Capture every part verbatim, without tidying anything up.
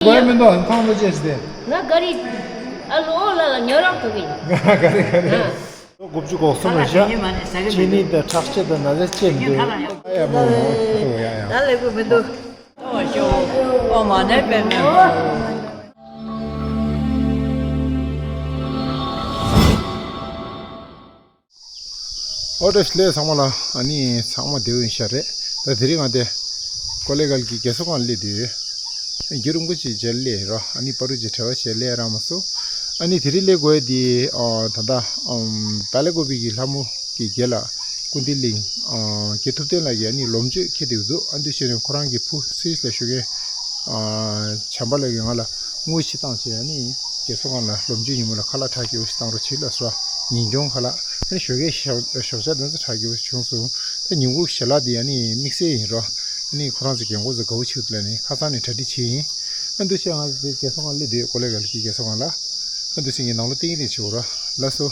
དགོས་མི་འདུག་ཐང་ལོ་ཅེས་ཏེ། ང་ག་རེ། ཨ་ལོ་ལ་ལ་ཉོ་རང་ཐུབ་ཡིན། ག་རེ་ག་རེ། ཨ། དགུ་བཅུ་གོ་གསུམ་རེ་བཞག་ཅི་ནི་དང་ཁྲག་ཆེ་དང་ན་ཚ་ཆེ་འདུག་ཨ་ཡ་མོ་མོ། ཨོ་ཡ་ཡ། ད་ལེགས་པོ་མི་འདུག་ཨོ་མ་ནས་པས་མེད། ཨོ་ཏེ་ལེ་ཚང་མ་ལ་ཨ་ནི་ཚང་མ་བདེ་པོ་ཡིན་ཤག་རེད། ད་དེ་རིང་ང་དེ་ཀོ་ལེ་གལ་གྱི་རྒས་གསོ་ཁང་སླེབས་དུས། རྒྱུ་རིན་པོ་ཆེ་མཇལ་སླེབས་རོ། ཨ་ནི་པ་རུ་ཅི་བྲེལ་བ་བྱས་སླེབས་ར་མ་སོང་། ཨ་ནི་དེ་རིང་སླེབས་དགོས་དེ་ཨ་ད་ལྟ་ཨམ་ཏཱ་ལའི་ཀོ་པི་གི་ལྷ་མོ་གི་རྒྱལ་ལ་ཀུན་ཏི་གླིང་ཨ་རྒྱལ་ཐུབ་བསྟན་ལགས་ཀྱིས་ཨ་ནི་ལོ་མཇུག་འཁེལ་དེ་འདུག་ཨ་འདུ་བྱས་ནས་ཁོ་རང་གི་བུ་སུད་སི་ལ་བཞུགས་མཁན་ཨ་བྱམས་པ་ལགས་ཀྱིས་ང་ལ་དངུལ་ཞིག་བཏང་བྱས། ཨ་ནི་རྒས་གསོ་ཁང་ལ་ལོ་མཇུག་ཉིན་མོ་ལ་ཁ་ལག་ཁྲག་སྐྱེལ་ཞིག་བཏང་རོགས་བྱེད་ལ་སོ། ཉིན་གུང་ཁ་ལག་ཨ་ནི་ཞོགས་ཀའི་ཞོགས་ཞོགས་ཇ་དེ་ཚོ་ཁྲག་སྐྱེལ་བྱུང་སོང་། ད་ཉིན་གུང་ཞལ་ལག་དེ་ཨ་ནི་དམིགས་བསལ་ཡིན་རོ། ཨ་ནི་ཁོ་རང་ཚོ་རྒན་གོག་ཚོ་དགའ་བོ་བྱེད་ཐུབ་ལ་ནི་ཁ་སང་ནས་གྲ་སྒྲིག་བྱས་ཡིན། ཨ་འདུ་བྱས་ང་ཚོ་དེ་རྒས་གསོ་ཁང་སླེབས་དུས་ཀོ་ལེ་གལ་གྱི་རྒས་གསོ་ཁང་ལ། ཨ་འདུ་བྱས་ངས་ནང་ལོགས་ཏིང་རིང་བྱེད་དགོས་ར་ལ་སོ།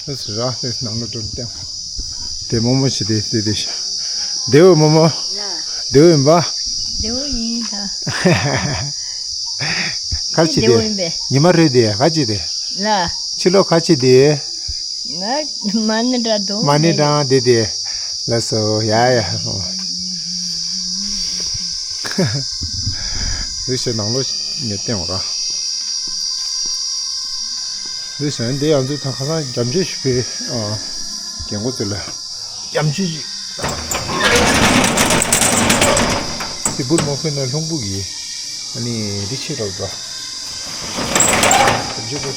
ལ་སོ་ར་དེ་ནང་ལོགས་འགྲོ་སྟེ། དེ་རྨོ་མོ་ཞིག་དེ་དེ་དེ་ཤ། བདེ་བོ་རྨོ་མོ། ལ། བདེ་བོ་ཡིན་པ། བདེ་བོ་ཡིན་ད། ཁ་ཅི་བདེ་བོ་ཡིན་པས། ཉི་མ་རེད་དེ་ཁ་ཅི་དེ། ལ། ཕྱི་ལོགས་ཁ་ཅི་དེ། ང་མ་ཎི་བགྲང་འདུག་མ་ཎི་བགྲང་དེ་དེ། ལགས་སོ་ཡ་ཡ། ལུས་ཤེས་ནང་ལོགས་ནས་བསྟན་འོ་ར། ལུས་ཤེས་འདི་ཡང་ཚོད་ཐང་ཁ་སང་རྒྱབ་མཆོད་ཞུ་བའི་རྒན་གོག་ཚོ་ལ་རྒྱབ་མཆོད་ཅིག་དེ་བུར་མ་ཕུལ་ན་ལྷུང་པོ་གི་ཨ་ནི་རི་ཆེ་རོགས་འགྲོ། རྒྱབ་མཆོད་པོ།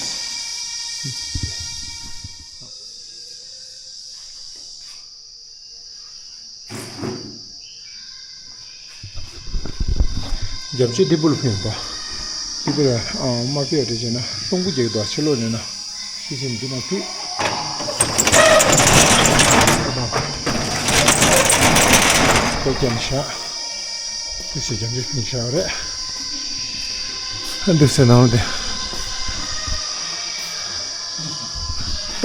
རྒྱབ་ཆོས་ལྡེ་བུ་ལ་ཕུལ་ཡིན་པ། ལྡེ་བུ་ལ་ཨ་མ་ཕུལ་ཡ་རེད་བྱས་ན་སྟོང་པོ་རྒྱག་གི་འདུག་ཕྱི་ལོགས་ནས་ན་ཤི་ཤི་འདི་མ་ཕུལ། ཁོ་ཀྱང་ཤ་ཤི་ཤི་རྒྱབ་ཆོས་ཕུལ་ཤ་རེད། འདུག་སེ་ནང་དེ།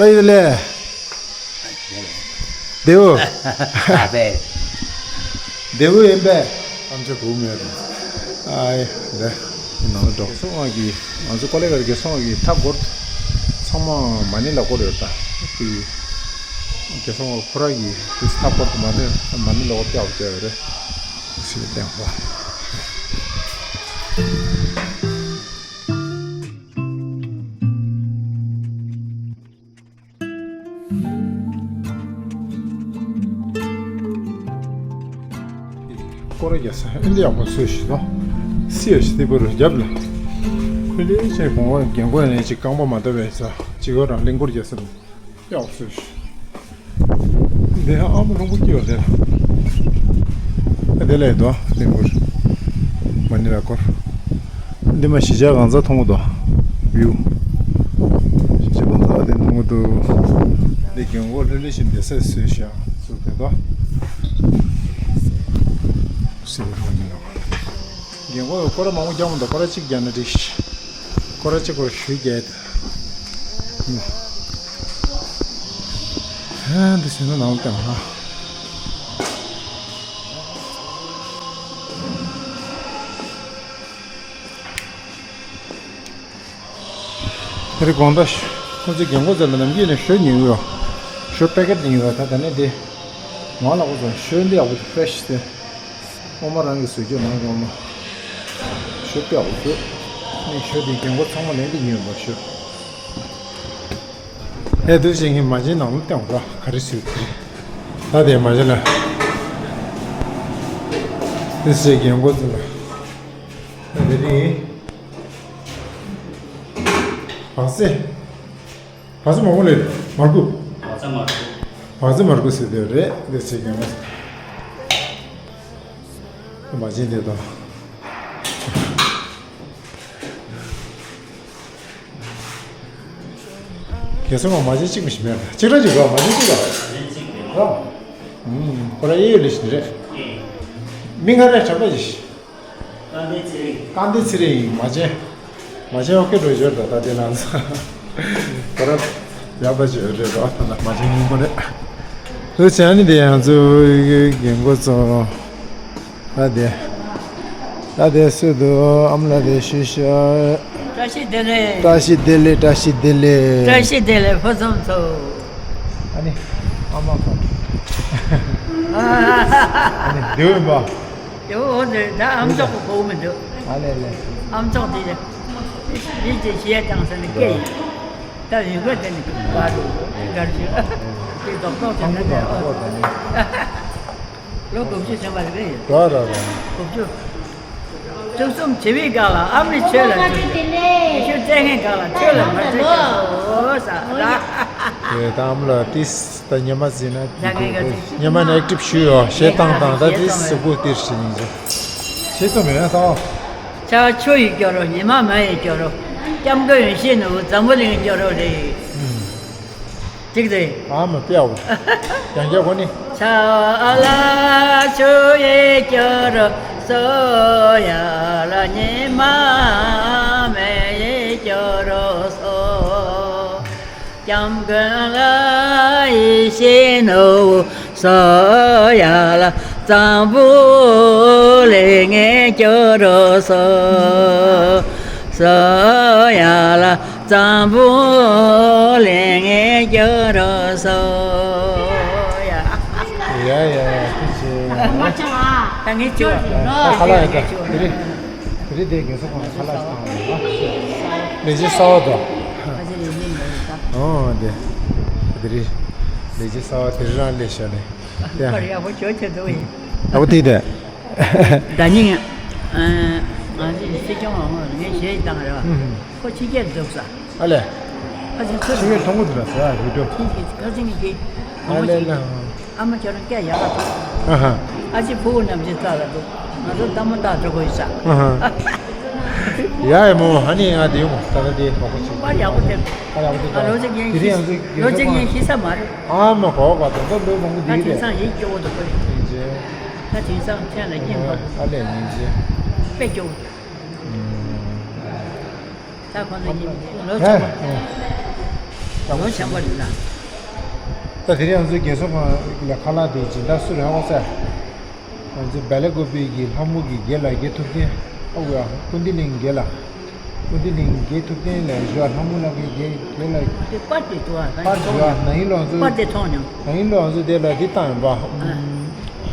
ད་ཡོད་ལེ། བདེའུ། ཨ་བས། བདེའུ་ཡིན་པས། ཨམ་ཅོག་གུ་མེད་རེད། ཨ་ཡེ་ལེ། ནང་ལ་འགྲོ། སོང་བ་གི་ང་ཚོ་ཀོ་ལེ་གར་གྱི་སོང་བ་གི་མཐའ་སྐོར། ཚང་མ་མ་ཎི་ལ་བསྐོར་ཡོད་ད། དེ་གི་སོང་བ་ཁོ་ར་གི་དེ་མཐའ་སྐོར་དུ་མ་ཎི་མ་ཎི་ལ་བསྐོར་བསྐྱལ་བསྐྱལ་ཡོད་རེད། ཞེས་བསྟན་པ། སྐོར་ར་རྒྱག་ས་ཨེ་འདི་ཡག་པོ་བཟོས་ཤིག་དང་། སི་ཡ་ཤི་ཏི་པུ་རུ་རྒྱབ་ལ། ཁུ་ལེ་ཆེ་གོང་བ་རྒན་གོག་ནས་ཅིག་རྐང་པ་མ་བཏབ་པའི་ས་ཅིག་གོ་རང་གླིང་སྐོར་རྒྱག་ས་ཡག་པོ་བཟོས་ཤིག་འདི་ཨ་མ་ལྷུང་པོ་སྐྱེ་བ་དེ་ལ། ཨ་དེ་ལས་དོ་གླིང་སྐོར། མ་ཎི་ལ་སྐོར། འདི་མ་གཞིས་ཆགས་གང་ཚ་མཐོང་གི་འདུག་ཝིའུ། གཞིས་ཆགས་གང་ཚ་དེ་མཐོང་གི་འདུག་འདི་རྒན་གོག་ལྷོད་ལྷོད་བཞིན་བསྡད་ས་བཟོས་ཤག་བཟོས་བསྡད་དོ། སེམས་ཁོང་གི་ནང་། རྒན་གོག་སྐོར་ར་མང་པོ་རྒྱག་མི་འདུག་སྐོར་ར་གཅིག་རྒྱག་ན་འགྲིག་སྐོར་ར་གཅིག་སྐོར་ཞུས་རྒྱག་ཧ་འདི་བྱས་ན་ནང་ལ་བསྟན་པ། དེ་རིང་དགོང་དག་ཁོ་ཚོའི་རྒན་གོག་ཚོ་ལ་ནམ་རྒྱུན་ནས་ཞོ་ཉོས་ཡོད། ཞོ་པེ་ཀེ་ཊི་ཉོས་ཡོད། ད་ད་ནས་དེ་མང་ལ་ཁོ་ཚོ་ཞོ་འདི་ཡག་པོ་འདུག་ཕེ་རེ་ཤི་དེ། ཨོ་མ་རང་གིས་བཟོས་རྒྱུ་མང་གི་ཨོ་མ། ཞོ་དཔེ་ཡག་པོ་འདུག་ངས་ཞོ་དེ་རྒན་གོག་ཚང་མ་ལེན་དེ་ཉོས་ཡོད་པ་ཞོ། ཧེ་འདུག་ཅིག་ངས་མ་བྱན་ནང་ལ་བསྟན་འོ་ག་རེ་བཟོས་དེ། ད་དེ་མ་བྱན་ལ། དེ་ཟེར་རྒན་གོག་ཚོ་ལ། ད་དེ་རིང་། བག་ཚེ། བག་ཚེ་མ་མོ་ལེ། མར་ཁུ། བག་ཚེ་མར་ཁུ། བག་ཚེ་མར་ཁུ་ཟེར་དེ་རེད་དེ་ཟེར་རྒན་གོག་ཚོ། མ་བྱན་དེ་དང་། རྒན་གོག་མ་བྱན་གཅིག་མི་ཤེས་མེད་ད། གཅིག་ར་གཅིག་གོ་མ་བྱན་གཅིག་གོ། ཨ། ཁོ་ར་ཡེ་ཡོད་ལེ་ཤི་རེད། མི་ང་ར་དྲན་པ་ཞིག་དཀར་མདའི་ཚེ་རིང་། དཀར་མདའི་ཚེ་རིང་མ་བྱན། མ་བྱན་ཨོ་ཁེ་འགྲོ་ཞོར་ད་ད་དེ་ནང་ཚ། ཁོ་ར་ཡག་པ་ཞིག་རེད་རོ། ད་མ་བྱན་སྙིང་པོ་རེད། འོ་བྱས་ནི་དེ་ཡང་ཚོ་རྒན་གོག་ཚོ། ད་དེ། ད་དེ་སུ་འདུག་ཨ་མ་ལགས་དེ་ཞུ་ཤོག་བཀྲ་ཤིས་བདེ་ལེགས། བཀྲ་ཤིས་བདེ་ལེགས། བཀྲ་ཤིས་བདེ་ལེགས། བཀྲ་ཤིས་བདེ་ལེགས་ཕུན་སུམ་ཚོགས། ཨ་ནི། ཨ་མ་ཁ། ཨ་ནི་འདུག་མ། ཡོ་འོ་འདི་ད་ཨམ་ཅོག་གི་གོ་མི་འདུག་ཨ་ལེ་ལེ། ཨམ་ཅོག་དེ་ཡིན་གྱི་ཤེས་ཀྱང་ཟེར་ནས་སྐད་ཡིན། ད་ཡིན་གོ་དེ་ནི་ག་རུ་གར་ཞུ། དེ་རྡོག་རྡོག་དེ་ནི་ཨོ། ལོ་དགུ་བཅུ་ཕྱིན་པ་རེད་པས། རོ་རོ་རོ། དགུ་བཅུ། བཅུ་གསུམ་བྱེད་པའི་སྒང་ལ་ཨ་མའི་ཆོས་ལ་བཅུག་ཡེ་ཤུ་བཙལ་མཁན་སྒང་ལ་ཆོས་ལ་མ་བཙལ་ཀྱང་ཟོ་ས་ར། དེ་ད་ཨ་མ་ལགས་ཏིས་ད་ཉི་མ་ཟིན་ན་ཉི་མ་ནས་ཨེག་ཊིབ་ཞུས་ཡོད་ཞེ་སྟངས་དང་ད་ཏིས་གཟུགས་པོ་ཏིར་ཞིག་ཡིན་ཟེར། ཞེ་ཙམ་མེད་ས། ཆར་པ་ཆུ་ཡིས་སྐྱོར་རོ། ཉི་མ་མེ་ཡིས་སྐྱོར་རོ། སྐྱབས་མགོན་ཡོན་ཤེས་ནོར་བུ་འཛམ་བུ་གླིང་སྐྱོར་རོ་རེད། ཅིག་རེད། ཨ་མ་དཔེ་ཡག་པོ། ཡང་བསྐྱར་གོ་ནི། ཆར་པ་ཆུ་ཡིས་སྐྱོར་རོ་སོ། ཡར་ལ་ཉི་མ་མེ་ཡིས་སྐྱོར་རོ་སོ། སྐྱབས་མགོན་ལ་ཡེ་ཤེས་ནོར་བུ་སོ། ཡར་ལ་འཛམ་བུ་གླིང་སྐྱོར་རོ་སོ། སོ་ཡར་ལ་འཛམ་བུ་གླིང་སྐྱོར་རོ་སོ། ཡ། ཡ་ཡ་ཡ་ཐུགས་རྗེ་ཆེ། ད་ང་ཅག་ཨ། ད་ངས་ཅོ་ཡིན་ནོ། ད་ཁ་ལག་ཡ་ད་དེ་རིང་། དེ་རིང་དེ་རྒན་གསོ་ཁང་ལ་ཁ་ལག་བཏང་བ་རེད་པ། ལས་བྱེད་གསར་པ་དང་། ཨོ་དེ། དེ་རིང་ལས་བྱེད་གསར་པ་དེ་རིང་རང་སླེབས་ཤག་ནས། ཡ། ཁར་ཡག་པོ་ཅོ་ཆེ་འདུག་ཡིན། ཡག་པོ་དེ་དེ། ད་ནི་ང་ང་ཚོའི་སྲིད་སྐྱོང་ལ་ངས་ཞེས་བཏང་རེད་པ། ཁོ་ཕྱི་རྒྱལ་འདུག་ས། ཨ་ལས། ཁ་ཆེ་ཁ་ཆེ་ཕྱི་རྒྱལ་མཐོང་གི་འདུག་ས་རེད་འགྲོ། ཁ་ཆེ་ངས་དེ། ཨ་ལས་ལ། ཨ་མ་ཁྱོད་རང་སྐད་ཡག་པ། ཨ་ཧ། ཨ་ཅེ་ཕུ་བོ་རྣམས་ཀྱི་རྩ་ལ་འདུག་ང་ཚོ་ལྟད་མོ་ལྟ་འགྲོ་དགོས་ས། ཨ་ཧ། ཡ་ཡ་མོ་ཧ་ནི་ང་དེ་ཡོང་ད་ལྟ་དེ་མ་གོ་ཆེ། པར་ཡག་པོ་དེ། པར་ཡག་པོ་དེ། ལོ་གཅིག་ཡན་དེ་རིང་ཡང་ཚོ་ལོ་གཅིག་ཡན་ཤི་ས་མ་རེད། ཨ་མ་གོ་ག་དོན་དག་ལོ་མང་པོ་ད་དེ་དེང་རེད། སང་ཡིད་སྐྱོ་བོ་འདུག་གོ། ཡིན་ཅེ། ད་དེང་སང་ཁྱེད་ལ་སྙིང་པོ། ཨ་ལས་ཡིན་ཅེ། དཔེ་སྐྱོ་བོ་འདུག་ད་ཁོང་ཚོ་གཉིས་ལོ་ཆགས་པ། ལོ་ཆགས་པ་རེད་ལ། ད་དེ་རིང་ང་ཚོའི་རྒན་གསོ་ཁང་ལ་ཁ་ལག་དེ་སྦྱིན་བདག་སུ་རེད་ཨོ་ཟེར། ང་ཚོའི་སྦེལ་ཀོབ་པི་གི་ལྷ་མོ་གི་དགེ་ལགས་དགེ་ཐུབ་བསྟན་ཨོ་ཡ་ཀུན་བདེ་གླིང་དགེ་ལགས། ཀུན་བདེ་གླིང་དགེ་ཐུབ་བསྟན་ལས་ཞུ་བ་ལྷ་མོ་ལགས་ཀྱི་དགེ་དགེ་ལགས། དེ་པར་དེ་འདུག་ཨ། པར་ཞུ་བ་ན་ཡིན་ལོ་ང་ཚོ། པར་དེ་མཐོང་མྱོང་། ན་ཡིན་ལོ་ང་ཚོ་དེ་ལ་འདི་བཏང་ཡོད་པ།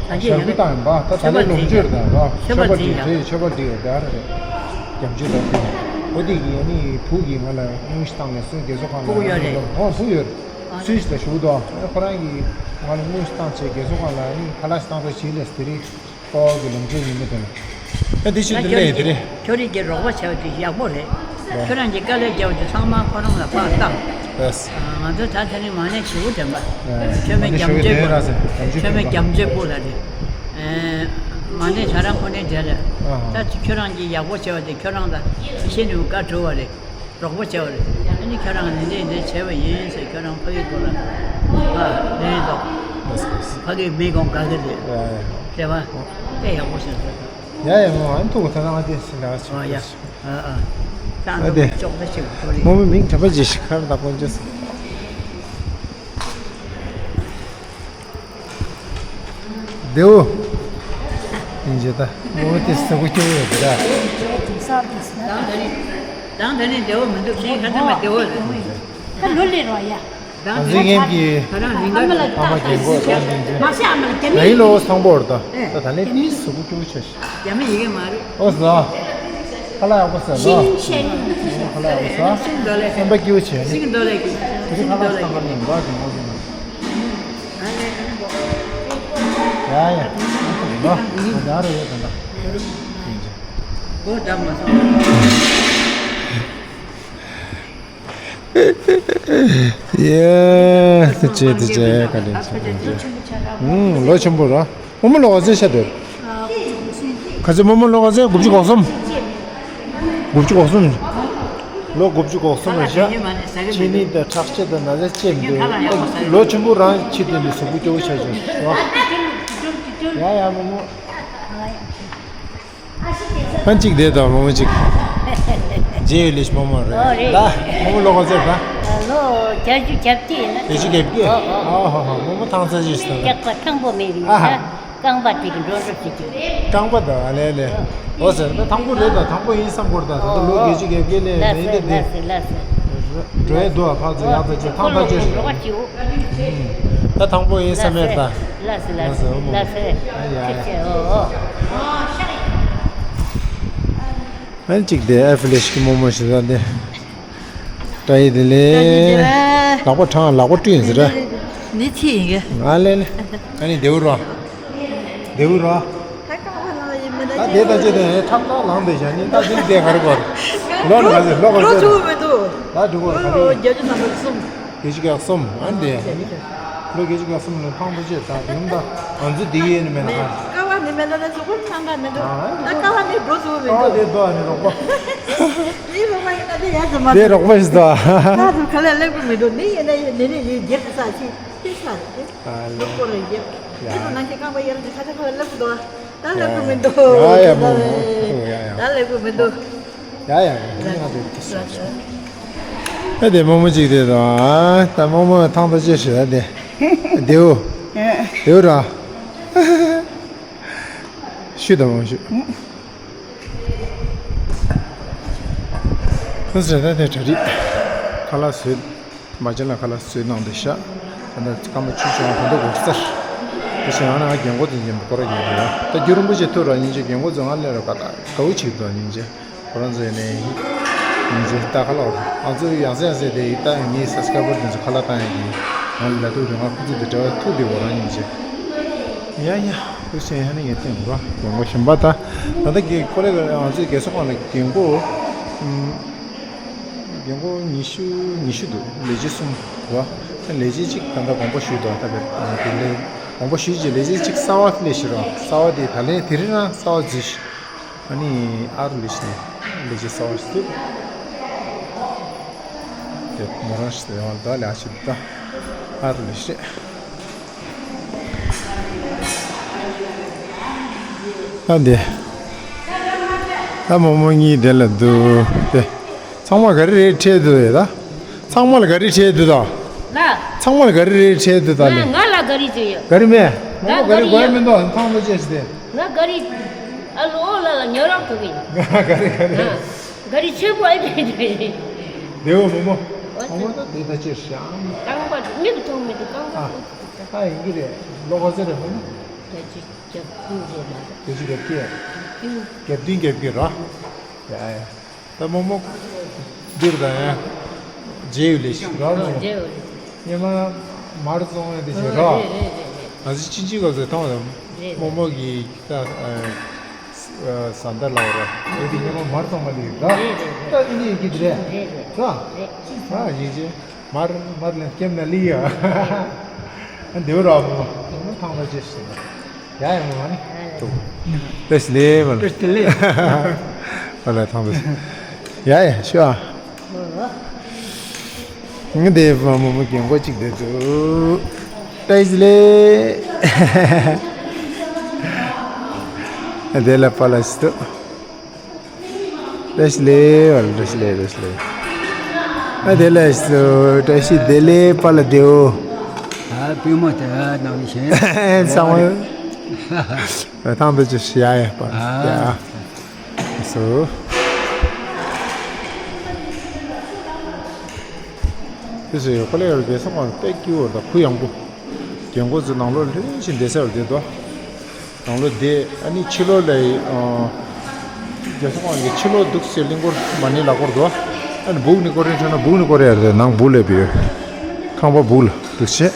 ཨ། ད་ཅི་ཞབས་ཀྱི་བཏང་ཡོད་པ་ད་ད་ལོ་ལོངས་སྤྱོད་དང་ར་མཆོད་པ་འདི་རེད། མཆོད་པ་འདི་ཡོད་དེ་ཨ་རེད། རྒྱ་མཆོད་དང་དེ་ཨོ་དེ་གི་ཨ་ནི་བུ་གི་ང་ལ་དངུལ་ཞིག་བཏང་ནས་སུ་རྒན་གསོ་ཁང་ལ་ཕུ་གུ་ཡོད་རེད། ཨོ་ཕུ་གུ་ཡོད་རེད། སུས་ཞིག་ལ་ཞུ་དོ་ཨ་ཁོ་རང་གི་ང་ལ་དངུལ་ཞིག་བཏང་བྱས་རྒན་གསོ་ཁང་ལ་ཨ་ནི་ཁ་ལག་ཞིག་བཏང་རོགས་བྱེད་ལས་དེ་རིང་ཨོ་གི་ལོངས་སྤྱོད་ཡིན་མི་དེ་ལ། ཨ་འདི་ཤི་འདི་ལས་དེ་རེད། ཁྱོད་རིགས་ཀྱི་རོགས་པ་བྱས་པ་དེ་ཡག་པོ་རེད། ཁྱོད་རང་གི་དཀའ་ལས་བརྒྱབ་པ་དེ་ཚང་མ་ཁོ་རང་ལ་ཕར་བཏང་། ལགས། ང་ཚོ་ད་དེ་རིང་མ་ཎི་ཞུ་དྲན་པ། ཁྱོད་མེད་རྒྱ་མཆོད་པོ། ཁྱོད་མེད་རྒྱ་མཆོད་པོ་ལ་རེད། མ་ཎི་ད་རང་ཁོ་ནས་འདྲ་རེད། ད་ཁྱོད་རང་གི་ཡག་པོ་བྱས་པ་དེ་ཁྱོད་རང་ལ་ཤེས་ནས་བཀའ་འགྲོ་བ་རེད། རོགས་པ་བྱས་པ་རེད། ཨ་ནི་ཁྱོད་རང་འདི་འདྲ་འདྲ་བྱས་པ་ཡིན་ཟེར་ཁྱོད་རང་ཕ་གིའི་སྐོར་ལ་ཨ་ལན་ཏོག་ཕ་གིའི་མི་གོང་དགའ་གི་རེད། དེ་བ་དེ་ཡག་པོ་ཞིག་ཟེར། ཡ་ཡ་མོ་ཨ་ཐུག་ཐ་ན་དེ་སི་ལ་ཨ་ཡ་ཨ་ཨ་ད་ཨ་དེ་ཅོག་ད་ཆེ་བ་ཁོ་རེད། མོ་མི་མིང་དྲན་པ་ཇི་ཞིག་ཁར་ད་ཀོན་ཅེས། དེའུ། ཡིན་རྗེས་ད་མོ་དེ་ས་གུ་སྐྱོ་ཡོད་ད། དང་དེ་ནི་དང་དེ་ནི་དེའུ་མི་འདུག་ཁྱེད་ཁ་ཚང་མ་དེའུ་རེད། ད་ལོ་ལེ་རོ་ཡ། ང་ཚོའི་ངེམ་གྱི་ཨ་མ་རྒན་གོག་ད་ཡིན་ཅིང་། ང་ཡིན་ལོ་སང་པོར་ད་ད་ད་ལན་དེ་ས་གུ་སྐྱོ་ཆ་ཞིག་རྒྱ་མི་ཡི་གེ་མ་རེད། ཨོ་ཟ། ཁ་ལག་ཡག་པོ་ཟ་ལོ། ཁ་ལག་ཡག་པོ་ཟ། སེམས་པ་སྐྱིད་པོ་བྱས་ནི། དེ་རིང་ཁ་ལག་ཚང་མ་ནས་འབག་གི་འོང་གི་ན། ཡ་ཡ། ཡ་རོ་ཡོད་དམ་པ། ཡ། དེ་ཅེ་དེ་ཅེ་ག་དེ་ཅེ། ལོ་ཆེན་པོ་ར། རྨོ་མོ་ལོ་ག་ཚོད་ཆགས་འདུག་ག་ཚོད། རྨོ་མོ་ལོ་ག་ཚོད། དགུ་བཅུ་གོ་གསུམ། དགུ་བཅུ་གོ་གསུམ། ལོ་དགུ་བཅུ་གོ་གསུམ་རེད་ཤག་གཅིན་སྙི་དང་ཁྲག་ཤེད་དང་ན་ཚ་ཅི་མི་འདུག་ལོ་ཆེན་པོ་རང་ཕྱིར་དེ་ནས་གཟུགས་པོ་སྐྱོ་བོ་ཆགས་བྱུང་། ཡ་ཡ་རྨོ་མོ། ཕན་གཅིག་དེ་དང་རྨོ་མོ་གཅིག་རྗེས་ཡོད་ལས་རྨོ་མོ་རེད། ཨོ་རེད། ད་རྨོ་མོ་ལོ་ག་ཚོད་རེད། ལོ་བརྒྱད་ཅུ་གྱ་བརྒྱད་ཡིན་ན། བརྒྱད་ཅུ་གྱ་བརྒྱད། ཨོ་ཨོ་ཨོ་ཧོ་ཧོ། རྨོ་མོ་ཐང་ས་ཞིག་སོང་། སྐྱག་པ་ཐང་པོ་མེད་པའི་ཨ་ཧ། ད། རྐང་པ་དེ་གི་འགྲོ་འགྲོ་བྱེད་ཀྱི་རེད། རྐང་པ་དང་ཨ་ལེ་ལེ། འོ་ཟེར་ན་དང་པོ་རེད་ད། དང་པོ་ཡིན་བསམ་གོ་རེད་ད། ད་ལྟ་ལོ་བརྒྱད་ཅུ་གྱ་བརྒྱད་ལས་མེད་འདི་འདི། ལགས་སོ་ལགས་སོ། འགྲོ་ཡས་འདུག་ཨ། ཕར་ཚུར་ཡག་ད་ཅེ་ཐང་ད་ཅེ་ཞིག་རེད། ད་དང་པོ་ཡིན་བསམ་མེད་ད། ལགས་སོ་ལགས་སོ་ལགས་སོ། ཨ་ཡ་ཡ། ཨོ་ཨོ། ཨ་ནི་གཅིག་དེ་ཨེ་ཕི་ལེ་ཤི་གི་རྨོ་མོ་ཞིག་ད་དེ། བཀྲ་ཤིས་བདེ་ལེགས། ལག་པ་དྲང་། ལག་པ་བཀྲུས་ཡིན་ཟེར་ར། ནི་ཚི་ཡིན་གི། ང་ལེ་ལེ། ཨ་ནི་རྡེའུ་རོ། རྡེའུ་རོ། ད་དེ་ད་ཅི་དེ་ཁྲག་ཁྲག་ལངས་བསྡད་བཞག་ནི་ད་དེ་དེ་ག་རེ་གོ། ལོ་ནི་ག་ཚོད་ལོ་ག་ཚོད། ད་འགྲོ་གོ་ག་རེ། བརྒྱད་ཅུ་ཐམ་པ་གསུམ། བརྒྱད་ཅུ་གྱ་གསུམ། ཨ་ནི་དེ། ལོ་བརྒྱད་ཅུ་གྱ་གསུམ་ལ་ཕངས་པོ་བྱས་ད་དེ་ད་ང་ཚོ་བསྡད་ཡས་ནི་མེད་ན་ག། ཀ་བ་ནི་མེད་ན་ད་གཟུགས་པོ་ཚང་ག་མི་འདུག་ད་ཀ་བ་ནི་འགྲོ་ཚུགས་མི་འདུག་ཀ་བ་དེ་འདུག་ཨ་ནི་རོགས་པ། ནི་རོགས་པ་ཡིན་ན་དེ་ཡག་གི་མ་དེ་རོགས་པ་ཞིག་འདུག་ད་དུ་ག་ལ་སླེབས་གི་མི་འདུག་ནི་ཡིན་ན་ཡིན་ནི་ནི་ཡིན་རྒྱབ་ས་ཆི་ཆི་ས་རེད། ཨ་ལེ། ལོ་ཀོ་རེ་རྒྱབ། ཡ། དེ་ནང་གི་ཀ་བ་ཡར་འདི་ཁ་ཆ་ཁ་ལ་སླེབས་གི་འདུག་ད་སླེབས་གི་མི་འདུག་ཡ་ཡ་མོ་མོ། ཡ་ཡ། ད་སླེབས་གི་མི་འདུག་ཡ་ཡ། ང་དེ་དེ་ས་ཆ། ཨ་དེ་རྨོ་མོ་གཅིག་དེ་དང་། ཨ་ད་རྨོ་མོ་ཐང་ད་ཅེ་ཞེས་ད་དེ། རྡེའུ། རྡེའུ་ར། ཤུ་དང་མ་ཤུ། ཁོ་ཚོས་ད་དེ་གྲ་སྒྲིག་ཁ་ལག་བཟོས། མ་བྱན་ལ་ཁ་ལག་བཟོས་གནང་བསྡད་ཤག་ད་ལྟ་སྐར་མ་བཅུ་བཅོ་ལྔ་ད་ལྟ་འགོར་ཚར། དེ་བཞིན་ཡང་ན་ང་རྒན་གོག་དེ་ཉན་པ་ཁོ་ར་ཉན་དེ་ཡོད། ད་རྒྱུན་རིང་པོ་ཞིག་ཐུག་ར་ཉིན་ཅིག་རྒན་གོག་ཚོ་ང་སླེབས་ར་ག་ད་དགའ་བོ་བྱེད་འདུག་ཉིན་ཅིག་ཁོ་རང་ཚོ་ཡིན་ནའི་ཉིན་ཅིག་ད་ཁ་ལག་ང་ཚོ་ཡང་སེ་ཡང་སེ་དེ་ཡིན། ད་ངའི་སབ་སི་ཀ་རའི་བར་དེ་ཚོ་ཁ་ལག་བཏང་ཡ་གི་ང་ལ་ཐུག་རེད། ང་ཁོ་ཚོ་དེ་འབྲེལ་བ་ཐུག་དེ་འོ་རང་ཉིན་ཅིག་ཡ་ཡ། ཁུ་སེང་ཧ་ནི་ངས་བསྟན་འགྲོ་རྒན་གོག་གཞན་པ་ད། ད་ལྟ་གི་ཁོ་རེ་ང་ཚོའི་རྒས་གསོ་ཁང་ལ་རྒན་གོག་ཨུམ། རྒན་གོག་ཉི་ཤུ་ཉི་ཤུ་འདུག་ལས་བྱེད་གསུམ་འདུག་ལས་བྱེད་གཅིག་ད་ལྟ་དགོངས་པ་ཞུས་འདུག་ད་བས་དེ་ལས་དགོངས་པ་ཞུས་རྗེས་ལས་བྱེད་གཅིག་གསར་བ་སླེབས་ཤི་རོགས། གསར་བ་དེ་ད་ལན་དེ་རིང་རང་གསར་བ་འཛུལ་ཤི། ཨ་ནི་ཨ་རུ་ལས་ཤི་ནས་ལས་བྱེད་གསར་བ་ཞིག་འདུག་དེ་མོ་རང་ཞིག་ཡོང་ད་ལས་ཤི་ད་ཨ་རུ་ལས་ཤི། ཨ་འདི། ཨ་མོ་མོ་གཉིས་དེ་ལ་འདུག་སྟེ། ཚང་མ་ག་རེ་རེད་ཁྲལ་འདུག་ཡོད་ད། ཚང་མ་ལ་ག་རེ་ཁྲལ་འདུག་ད། ལ། ཚང་མ་ལ་ག་རེ་རེད་ཁྲལ་འདུག་ད་ལེ། ང་ལ་ག་རེ་བྱས་ཡོད། ག་རེ་མེད། མོ་མོ་ག་རེ་དགོས་ཡ་མི་འདུག་ཐང་ལོ་ཅེས་ཏེ། ང་ག་རེ། ཨ་ལོ་ལ་ལ་ཉོ་རོགས་ཐུབ་ཡིན། ང་ག་རེ་ག་རེ། ག་རེ་ཆོས་པོ་ཨེ་བྱས་ཡོད། དེ་འོ་མོ་མོ། མོ་མོ་ད་དེ་ད་ཅེས་ཤང་། རྐང་པ་མིག་མཐོང་མི་འདུག་རྐང་པ། ཨ་ཡིན་གྱི་རེད། ལོ་ག་ཚོད་རེད་མོ་མོ། བརྒྱད་ཅུ་གྱ་བདུན་རེད་མ་གཏོགས། བརྒྱད་ཅུ་གྱ་བརྒྱད། གྱ་བདུན། གྱ་བདུན་གྱ་བརྒྱད་ར། ཡ་ཡ། ད་རྨོ་མོ་འདིར་དང་ཡ། རྗེ་ཡུལ་ལས་ཤིག་ར་ར། རྗེ་ཡུལ་ལས་ཤིག་རྗེ་ཡུལ་ལས་ཤིག་མར་བཙོང་ཡ་དེ་བྱེད་ར། རེད་རེད་རེད་རེད། ང་ཚོ་ཅི་ཅི་ག་ཚོད་ཐོང་ར། རེད་རེད། རྨོ་མོ་གི་ད་ཨ་ཨ་བཟའ་ཟླ་ལ་བ་ར། ཨེ་དེ་ཉི་མ་མར་བཙོང་མ་ལི་ར། རེད་རེད་རེད། ད་ཨེ་ནི་ཡིན་གྱི་རེད། རེད་རེད་ར། རེད། ད་ཡིན་གྱི། མར་མར་ལེན་སྐྱེམས་ན་ལི་ཡ། ཨ་འདེའུ་ར་མོ་མོ་ཐང་ལ་ཅེས་ཤིག་ཡ་ཡ་མོ་མ་ནི། བཀྲ་ཤིས་བདེ་ལེགས་མ་ལ། བཀྲ་ཤིས་བདེ་ལེགས། ཨ་ལ་ཐང་དུ། ཡ་ཡ་ཤོ་ཨ། ང་དེ་བ་མོ་མོ་རྒན་གོག་གཅིག་དེ་དུ། བཀྲ་ཤིས་བདེ་ལེགས། ཨ་དེ་ལ་པ་ལ་སི་དུ། བཀྲ་ཤིས་བདེ་ལེགས། བཀྲ་ཤིས་བདེ་ལེགས། བཀྲ་ཤིས་བདེ་ལེགས། ཨ་དེ་ལ་སུ་བཀྲ་ཤིས་བདེ་ལེགས་པ་ལ་དེའོ། ཨ་པུས་མོ་དེ་ནང་བཞིན། ཚང་མ་ཐང་དུ་ཅི་ཤི་ཡ་ཡ་པ་ཡ་སུ། དེ་སུ་ཡོད་ཁོ་ལས་ཡོད་དགེ་སོང་བ་སྟེགས་ཀྱི་འོར་དང་ཁུ་ཡང་པོ། རྒན་གོག་ཚོ་ནང་ལོགས་ལྷོད་བཞིན་བསྡད་ས་ཡོད་དེ་དོ། ནང་ལོགས་བསྡད། ཨ་ནི་ཕྱི་ལོགས་ལ་ཨ་རྒྱལ་ས་ཁང་གི་ཕྱི་ལོགས་འདུག་སེ་གླིང་སྐོར་མ་ཎི་ལ་སྐོར་དོ། ཨ་ནི་སྦུག་ནི་སྐོར་རེ་འཕྲོ་ན་སྦུག་ནི་སྐོར་ཡ་རེད། ནང་སྦུག་ལ་བིའུ་ཁང་པ་སྦུག་ལ་འདུག་སེ།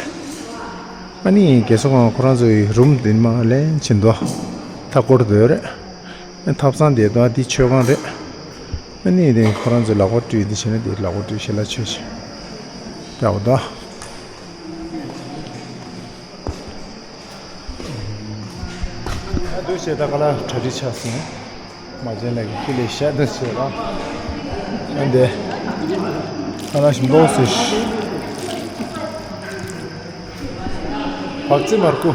ཨ་ནི་རྒྱལ་ས་ཁང་ཁོ་རང་ཚོའི་རུམ་དེ་མ་ལེན་ཕྱིན་དོ། མཐའ་སྐོར་དོ་རེད། ཨ་ཐབ་ཚང་དེ་དོ་འདི་མཆོད་ཁང་རེད། ཨ་ནི་དེ་ཁོ་རང་ཚོའི་ལ་སྐོར་བྲིས་འདི་བྱས་ན་དེ་ལ་སྐོར་བྲིས་ཞེ་ལ་ཆོས་ཆེ། ཡག་པོ་དོ། ཨ་འདུག་བྱས་ད་ག་ལ་གྲ་སྒྲིག་ཆགས་སོང་། མ་བྱན་ལ་གི་ཁྱི་ལས་ཤ་འདུག་བྱས་ར། ཨ་འདི། ཨ་ན་ཞིམ་མདོག་སུ་ཤི། བག་ཙི་མར་ཀུ།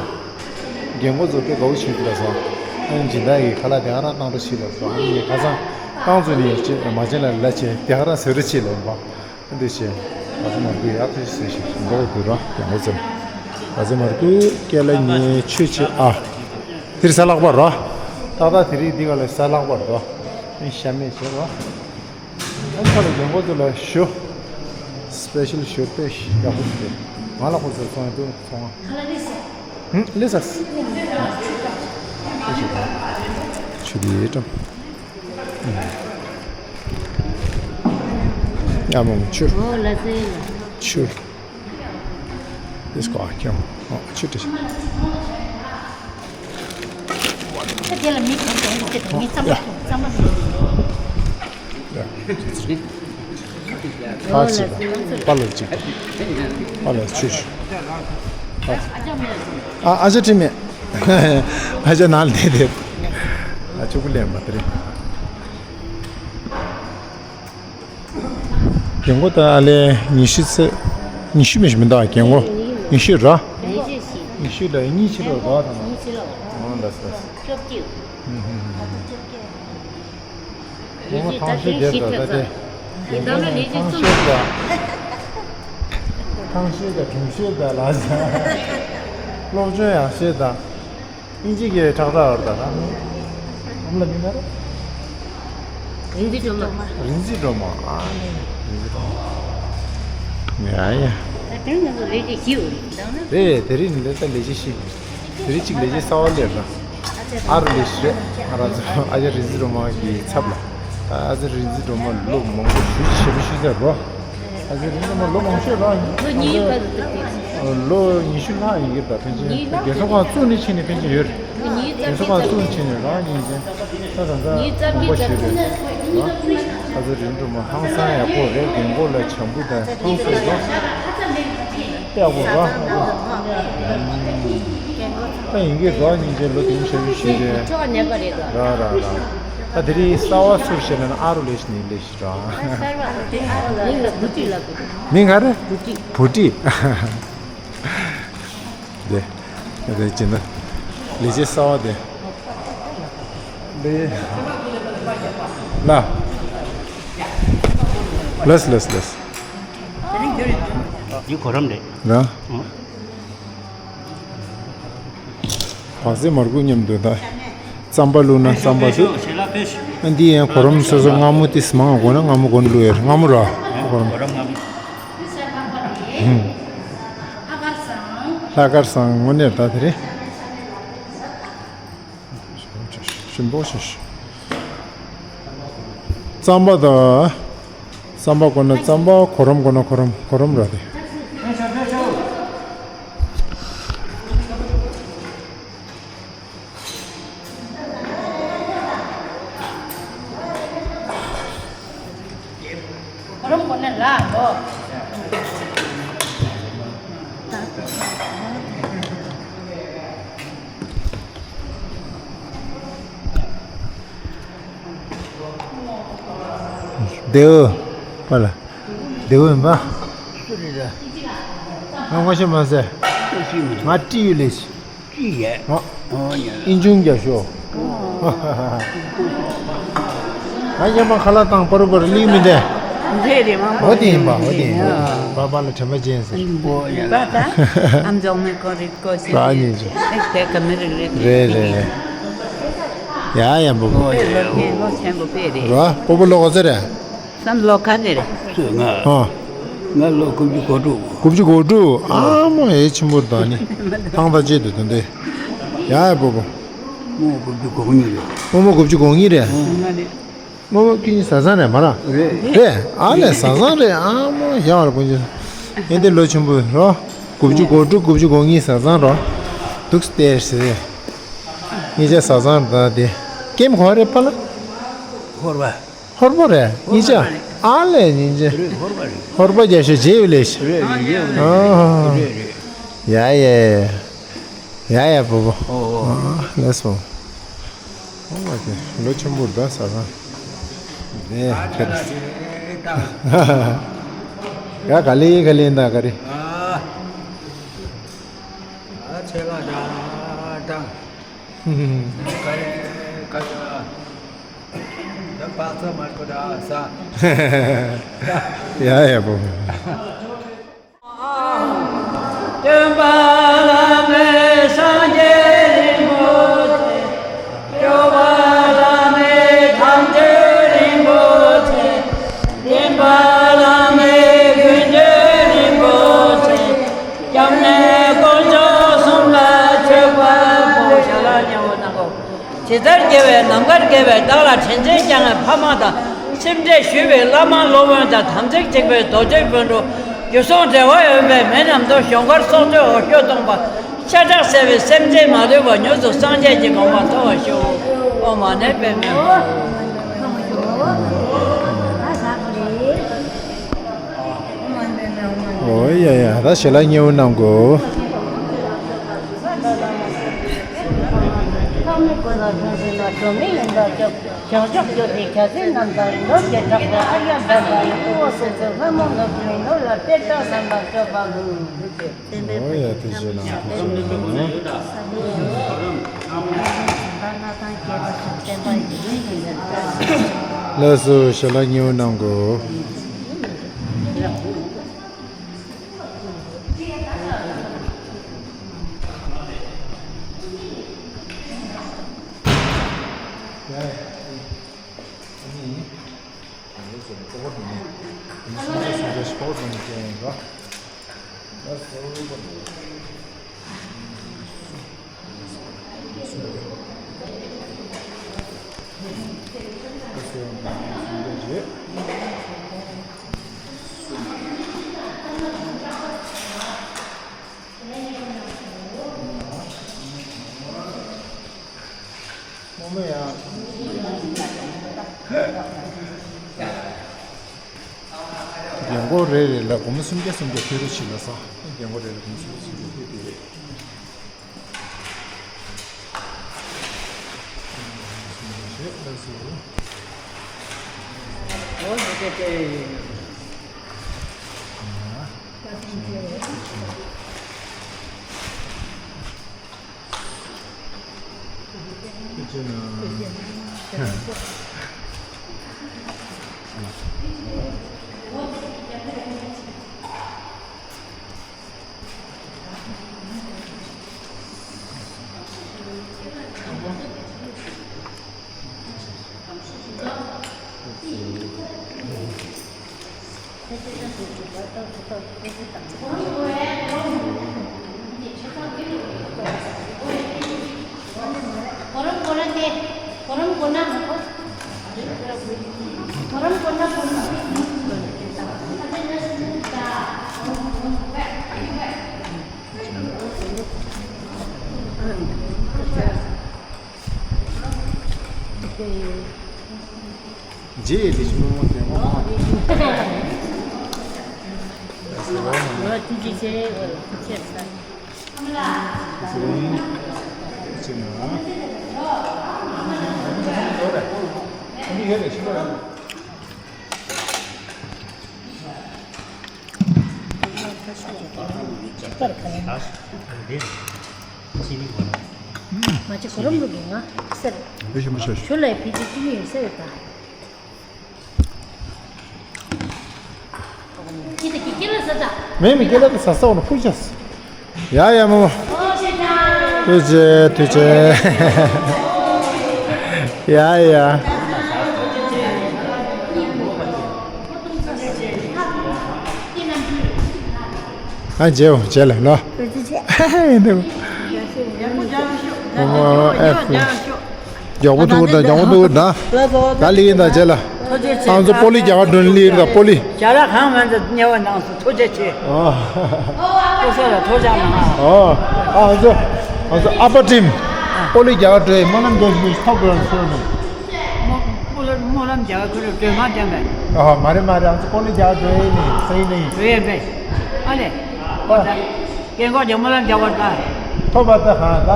རྒན་གོག་ཚོ་དཔེ་དགའ་བོ་བྱེད་ཀྱི་ལ་སོང་། ཨ་ནི་སྦྱིན་བདག་གི་ཁ་ལག་དེ་ཨ་རག་བཏང་འགྲོ་བྱེད་ལ་སོང་། ཨ་ནི་ངས་ཁ་སང་བཏང་ཚོད་ནི་ཡོད་ཅེས་མ་བྱན་ལ་ལ་བྱས་དེ་ཨ་རག་ཟེར་རོ་བྱེད་ལ་ཡིན་པ། འདི་བྱས། བ་ཚོ་མར་ཁུ་ཡག་ཐུགས་ཤིག་ཟེར་ཞིག་མདོག་དུ་ར་ཡང་མོ་ཙམ། བ་ཚོ་མར་ཁུ་སྐད་ལ་ཉེ་ཆོས་ཆེ་ཨ། དེར་ས་ལག་པ་རོ། ཏག་ཏག་དེ་རིགས་འདི་ག་ལ་ས་ལག་པ་རོ། ཨེ་ཤ་མེད་བྱེད་རོ། ཨ་ཁ་ལ་རྒན་གོག་ཚོ་ལ་ཞུ། སི་པེ་ཤལ་ཞུ་དཔེ་ཞིག་ཡག་པོ་ཞིག་རེད། ང་ལ་ཁོ་ཚོ་ཚོང་ཡ་དུ་ཚོང་ང་། ཧུམ་ལི་སཱ། ཆུ་དེ་ཡེ་ཀྲམ། ཡ་མོ་ཆུ། ཆུ། This guy, come on. Oh, shoot it. དེ་ལ་མི་གང་དང་དེ་མི་ཙམ་པ་ཙམ་པ་མི། ཡ། ཨ་ཅི། པ་ལ་ཅིག་པ་ལ་ཆུ་ཞུ། ཨ་ཨ་ཅག་ཁྲིད་མེད། ཨ་ཅག་ནང་ལ་བསྡད་དེ། ཨ་ཅག་གུ་ལེན་པ་དེ་རེད། རྒན་གོག་ད་ཨ་ལས་ཉི་ཤུ་ཚེ། ཉི་ཤུ་མི་ཞིག་མི་འདུག་རྒན་གོག་ཉི་ཤུ་ར། ཉི་ཤུ་ལ་གཉིས་ཕྱི་ལོགས་ར་དང་། ཨོ་ལགས་སོ། ཨོ་ཐང་ཤེས་བསྡད་ད་ད་དེ། རྒན་གོག་ཐང་ཤེས་ད། ཐང་ཤེས་ད་སྒྲུང་ཤེས་ད་ལ་ཟ། སློབ་སྦྱོང་ཡང་ཤེས་ད། ཨིན་ཇི་གི་ཁྲག་ཁྲག་བར་དང་། ཨམ་ལ་མིང་ག་རེ། རིག་འཛིན་སྒྲོལ་མ། རིག་འཛིན་སྒྲོལ་མ། ཨ་ནི་རིག་འཛིན་སྒྲོལ་མ། ཡ་ཡ། ད་དེ་ང་ཚོ་ལས་བྱེད་བཞི་ཡོད་རེད་ད་ན། རེད། དེ་རིང་ནི་ད་ལས་བྱེད་བཞི། དེ་རིང་གཅིག་ལས་བྱེད་གསར་པ་སླེབས་ན། ཨ་རུ་ལས་བྱེད་རེད། ཨ་ར་ཚོ་ཨ་ཅག་རིག་འཛིན་སྒྲོལ་མ་གི་ཚབ་ལ། ད་ཨ་ཅག་རིག་འཛིན་སྒྲོལ་མ་ལོ་མང་པོ་ཞེ་པོ་ཞིག་ཟེར་རོ། ཨ་ཅག་རིག་འཛིན་སྒྲོལ་མ་ལོ་མང་ཤོས་རང་ཡིན། ལོ་ཉི་ཤུ་ལྷག་ཙམ་འདུག་སྟེ། ལོ་ཉི་ཤུ་ལྷག་ཡིན་གྱི་རེད་ད་ཕལ་ཆེར། ཉི་ཤུ་ལྷག་རྒན་གསོ་ཁང་བཙུགས་ནས་ཕྱིན་ནས་ཕལ་ཆེར་ཡོད་རེད། ཉི་ཤུ་རྒན་གསོ་ཁང་བཙུགས་ནས་ཕྱིན་ནས་རང་ཡིན་ཅེ། ད་ད་ད་ཉི་ཤུ་རྩ་བརྒྱད་ལྔ་པོ་ཞིག་རེད། ད་ཨ་ཅག་རིག་འཛིན་སྒྲོལ་མ་ཧང་སང་ཡག་པོ་རེད། རྒན་གོག་ལ་བྱམས་པོ་དང་ཧང་སང་རོ། ཡག་པོ་རོ། ད་ཡིན་གྱི་རོ། སྙིང་རྗེ་ལོ་དེ་མོ་ཞེ་པོ་ཞིག་རེད། ཁྲོ་ནད་པ་རེད་དོ། ར་ར་ར། ད་དེ་རིང་གསར་པ་ཚུར་བཤད་ན་ཨ་རུ་ལས་ནི་ལས། ར། མིང་ལ་བུ་ཏི་ལབ་དགོས། མིང་ག་རེ། བུ་ཏི། བུ་ཏི། དེ། དེ་ཅི་ན། ལས་བྱེད་གསར་པ་དེ། ལས། ལ། ལས་ལས་ལས། འདི་གོ་རམས་རེད། ར། ཨང་། བག་ཟེ་མར་ཁུ་མཉམ་དུ་ད། རྩམ་པ་བླུགས་ན་རྩམ་པ་བླུགས། ཨ་འདི་ཡང་གོ་རམས་སོ་སོ་མངར་མོ་ཏིས་མང་དགོས་ན་མངར་མོ་གོན་བླུགས་ཡོད་མངར་མོ་ར། གོ་རམས། ལྷག་དཀར་བཟང་དངོས་གནས་ད་དེ་རེད། ཞིམ་པོ་ཞིག་རྩམ་པ་དང་། རྩམ་པ་གོན་ན་རྩམ་པ། གོ་རམས་གོན་ན་གོ་རམས། གོ་རམས་ར་དེ། བདེའུ། པ་ལ། བདེའུ་ཡིན་པ། སུ་རེད་ད། ང་ངོ་ཤེས་མ་ཟེར། ང་ཀྲི་ཡུ་ལེ་ཤི། ཀྲི་ཡེ། ཨོ། ཨོ་ཡ། ཨིན་ཆུང་རྒྱ་ཤོ། ང་ཡན་པ་ཁ་ལག་བཏང་པ་རུ་པ་རུ་ལིག་མི་འདྲ། འདྲ་རེད་མང་པོ། འོ་དེ་ཡིན་པ་འོ་དེ་ཡིན་པ། པ་པ་ལ་དྲན་པ་ཅན་ཟེར། ཨོ་ཡ། པ་ད། ཨམ་ཅོག་མེ་ཀོ་རིག་ཀོ་ཞིག་ར་ཉིན་ཅིག་ཨེ་དེ་ཀ་མེ་རིག་རིག་རེད་རེད་རེད། ཡ་ཡ་འབུ་འབུ། ཨོ་ཡ། ལོ་ཆེན་ལོ་ཆེན་པོ་པེ་རེད། ར་པོ་པོ་ལོ་ག་ཚོད་རེད། སམ་ལོ་ག་ནས་རེད། སུ་ང་། ཨ། ང་ལོ་དགུ་བཅུ་གོ་དྲུག་དགུ་བཅུ་གོ་དྲུག་ཨ་མོ་ཨེ་ཆེན་པོ་ད་ནི། ཐང་ད་ཅེ་དུ་དོན་དེ། ཡ་ཡ་པོ་པོ། རྨོ་མོ་དགུ་བཅུ་གོ་གཉིས་རེད། རྨོ་མོ་དགུ་བཅུ་གོ་གཉིས་རེད། ཨ་ནི། རྨོ་མོ་ཁྱེད་གཉིས་བཟའ་ཚང་རེད་མ་ར། རེད། རེད། ཨ་ལས་བཟའ་ཚང་རེད་ཨ་མོ་ཡ་བར་དགོན་ཆེ། ཨེ་འདི་ལོ་ཆེན་པོ་རོ། དགུ་བཅུ་གོ་དྲུག་དགུ་བཅུ་གོ་གཉིས་བཟའ་ཚང་རོ། འདུག་སྟེར་ཟེར། གཉིས་ཆ་བཟའ་ཚང་ད་དེ། ཀེམ་གོ་རེད་པ་ལ། ཧོར་བ། ཧོར་པོ་རེད་གཉིས་ཆ། ཨ་ལས་གཉིས་ཆ། རེད་ཧོར་བ་རེད། ཧོར་པ་རྒྱ་ཤོད་རྗེ་ཡོད་ལས་ཤི། རེད་རེད་རེད། ཨ། རེད་རེད། ཡ་ཡ། ཡ་ཡ་པོ་པོ། ཨོ་ཨོ། ཨ་ལས་སོ། ཨོ་མ་ཀེ་ལོ་ཆེན་པོ་ད་ས་ས། ནས་ཁ་རེ། ཡ་ག་ལེ་ག་ལེ་ད་ག་རེ། ཨ་ཆེ་ལ་ད་ད། ག་རེ་ག་རེ། ད་པ་ཚ་མར་ཁོ་ད་ས། ཡ་ཡ་པོ། སྟོན་པ་བླ་མེད་སངས་རྒྱས་རིན་པོ་ཆེ། ཇི་ལྟར་དགེ་བའི་ནམ་མཁར་དགེ་བའི་བདག་ལ་དྲིན་ཆེན་བསྐྱངས་པའི་ཕ་མ་དང་སེམས་ཁྲལ་ཞུས་པའི་བླ་མ་སློབ་དཔོན་དང་དམ་ཚིག་གཅིག་པའི་རྡོ་རྗེ་སྤུན་གྲོགས་རྒྱུ་སྲུང་འབྲེལ་བ་ཡོད་པའི་མི་རྣམས་དང་གཞུང་མཁར་སྲོག་གཅོད་འོ་སྐྱོ་སྟོང་པ་ཤ་ཁྲག་བསྲེས་པའི་སེམས་ཅན་མ་ལུས་པ་མྱུར་དུ་སངས་རྒྱས་ཀྱི་གོ་འཕང་ཐོབ་པར་ཤོག་ཨོཾ་མ་ཎི་པདྨེ་ཧཱུྃ། ཨོ་ཡ་ཡ། ད་ཞལ་ལག་མཉེས་པོ་གནང་དགོས། ལྷག་མེད་ཀུན་ལ་ཕན་ཕྱིར་ན་གྲོགས་མེད་ཡིན་པར་སྤྱོད། བྱང་ཆུབ་སྤྱོད་པའི་ཆགས་སེམས་རྣམ་དག་ནོར་གྱི་གྲགས་པའི་ཨ་རྒྱ་བདག་པ་ཡི་སྐུ་འོ་སེ་ཚོ་ལྷ་མོ་ནོར་བུའི་ནོར་ལ་གཏེར་བདག་བསམ་པར་སྤྱོད་པ་མོ། ཨོ་ཡ་དེ་བཞིན་ནང་དུ་བྱོན་དང་། ལགས་སོ་ཞལ་ལག་མཉེས་པོ་གནང་དགོས། རྒན་གོག་རེ་རེ་ལ་སྒོར་མོ་སུམ་བརྒྱ་སུམ་བརྒྱ་ཕུལ་རོགས་བྱེད་ལ་ས། རྒན་གོག་རེ་རེ་སྒོར་མོ་སུམ་བརྒྱ་སུམ་བརྒྱ་ཕུལ་དེ་རེད། རྗེས་ལས་ཀྱི་མི་མང་དེ་མང་མང་། ང་ཐུགས་རྗེ་ཆེ། ཐུགས་རྗེ་ཆེ། ཟེར་ཡིན། ཅེ་ན། ཁོང་ཚོ་ཡོད་རེད། ཤི་ལོ་ཡོད་རེད། མ་ཅི་གོ་རམ་ལུག་གི་ང་སེར། བེ་ཤི་མ་ཤ་ཤ། ཞུ་ལ་ཕི་ཅི་ཅི་ཡིན་སེར་ད། ཁྱེད་ཀྱི་སྐེ་ལ་ཟ་ད། མེ་མི་སྐེ་ལ་ཟ་ས་འོ་ན་ཕུ་ཅས། ཡ་ཡ་མོ། ཐུགས་རྗེ་ཐུགས་རྗེ། ཡ་ཡ། ཨ་མཇལ་འོ་མཇལ་ལ་ལོ། ཨོ་ཨེ་ཕུ། མགྱོགས་པོ་ཐུག་དང་མགྱོགས་པོ་ཐུག་དང་། ད་ལི་ཡིན་དང་རྗེས་ལ། ཨང་ཚོ་པོ་ལི་རྒྱ་གར་སྒྲོན་ལི་ཡིན་དང་པོ་ལི། རྒྱ་ར་གང་ང་ཚོ་ཉེ་བ་ནང་སུ་ཐུགས་རྗེ་ཆེ། ཨོ། ཐུགས་ས་ལ་ཐུགས་རྗེ་གནང་། ཨོ། ཨང་ཚོ་ཨང་ཚོ་ཨ་པ་ཊིམ། པོ་ལི་རྒྱ་གར་སྒྲོན་སྨོན་ལམ་རྒྱ་ཞུ་ཐོབ་དགོས་ལ་སོ་ནས། སྨོན་ལམ་རྒྱ་གར་སྒྲོན་མ་ལྡན་པས། ཨ་མ་རེད་མ་རེད། ཨང་ཚོ་པོ་ལི་རྒྱ་གར་སྒྲོན་ནས་སེ་ནས། སྒྲོན་པས། ཨ་ལས། ཨོ་ད། རྒན་གོག་ཀྱང་སྨོན་ལམ་རྒྱག་པར་ལྟ། ཐོབ་པ་ད་ཧ་ད་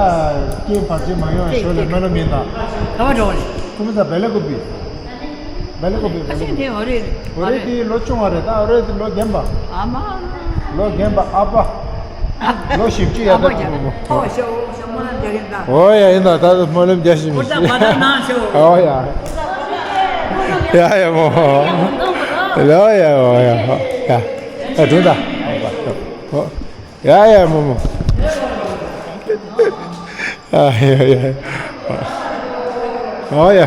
སྐྱེས་བར་ཆད་མ་ཡོང་བའི་ཞོར་ལ་སྨོན་ལམ་ཡིན་ད། ག་བ་འགྲོ་བ་རེད། ཁོ་མོ་ད་བེ་ལ་ཀོ་པི། བེ་ལ་ཀོ་པི་ཨ་ཤིང་དེ་འོ་རེད། འོ་རེད་དེ་ལོ་ཆུང་བ་རེད། ད་འོ་རེད་དེ་ལོ་རྒན་པ། ཨ་མ། ལོ་རྒན་པ་ཨ་ཕ། ལོ་བཞི་བཅུ་ཡར་ད་ཐུག་མོ། ཨོ་ཤ་ཨོ་ཤ་སྨོན་ལམ་རྒྱག་གིན་ད། ཨོ་ཡ་ཡིན་ད་ད་སྨོན་ལམ་རྒྱག་བཞིན་མི་ཤེས། ཨོ་ཡ། ཡ་ཡ་མོ། ལོ་ཡ་ཨོ་ཡ་ཡ། ཨ་དྲུང་ད། ཨོ། ཡ་ཡ་མོ་མོ། ཨ་ཡ་ཡ། ཨ་ཡ།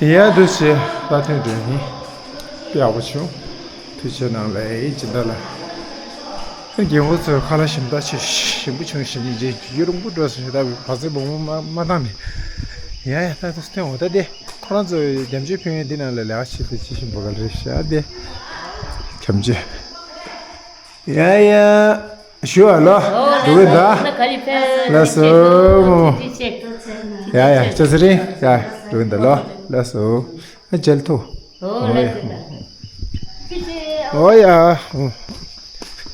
ཡ་འདུག་སེ་ད་ཐོན་འདོད་ནི། ཡག་པོ་བྱུང་། ཐུགས་རྗེ་གནང་ལེ་ཡིན་ཅི་འདྲ་ལ། རྒན་གོག་ཚོས་ཁ་ལག་ཞིམ་ད་ཆེ་ཞིམ་པོ་བྱུང་ཞིམ་ཉིན་རྗེས་ཡུན་རིང་པོ་འགྲོ་སོང་ཞེས་ད་བ་ཚོའི་བུ་མོ་མ་མ་བཏང་ནས། ཡ་ཡ་ད་ད་སྟོན་འོ་ད་དེ་ཁོ་རང་ཚོ་རྒྱབ་ཆོས་ཕན་ཡོན་འདི་ནང་ལ་ལས་ཀ་བྱེད་དུ་ཅི་ཞིམ་པོ་ག་ལ་རེད་ཤག་དེ། རྒྱབ་ཆོས། ཡ་ཡ། ཞུ་བ་ལོ། འགྲོ་གི་ད། ལགས་སོ། ཡ་ཡ་ཅོ་ཚེ་རིང་། ཡ་འགྲོ་གི་ད་ལོ། ལགས་སོ། ཨ་མཇལ་ཐུག་ཨོ་ཡ། ཨོ་ཡ།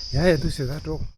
ཡ་ཡ་འདུག་ཟེར་ད་འགྲོ།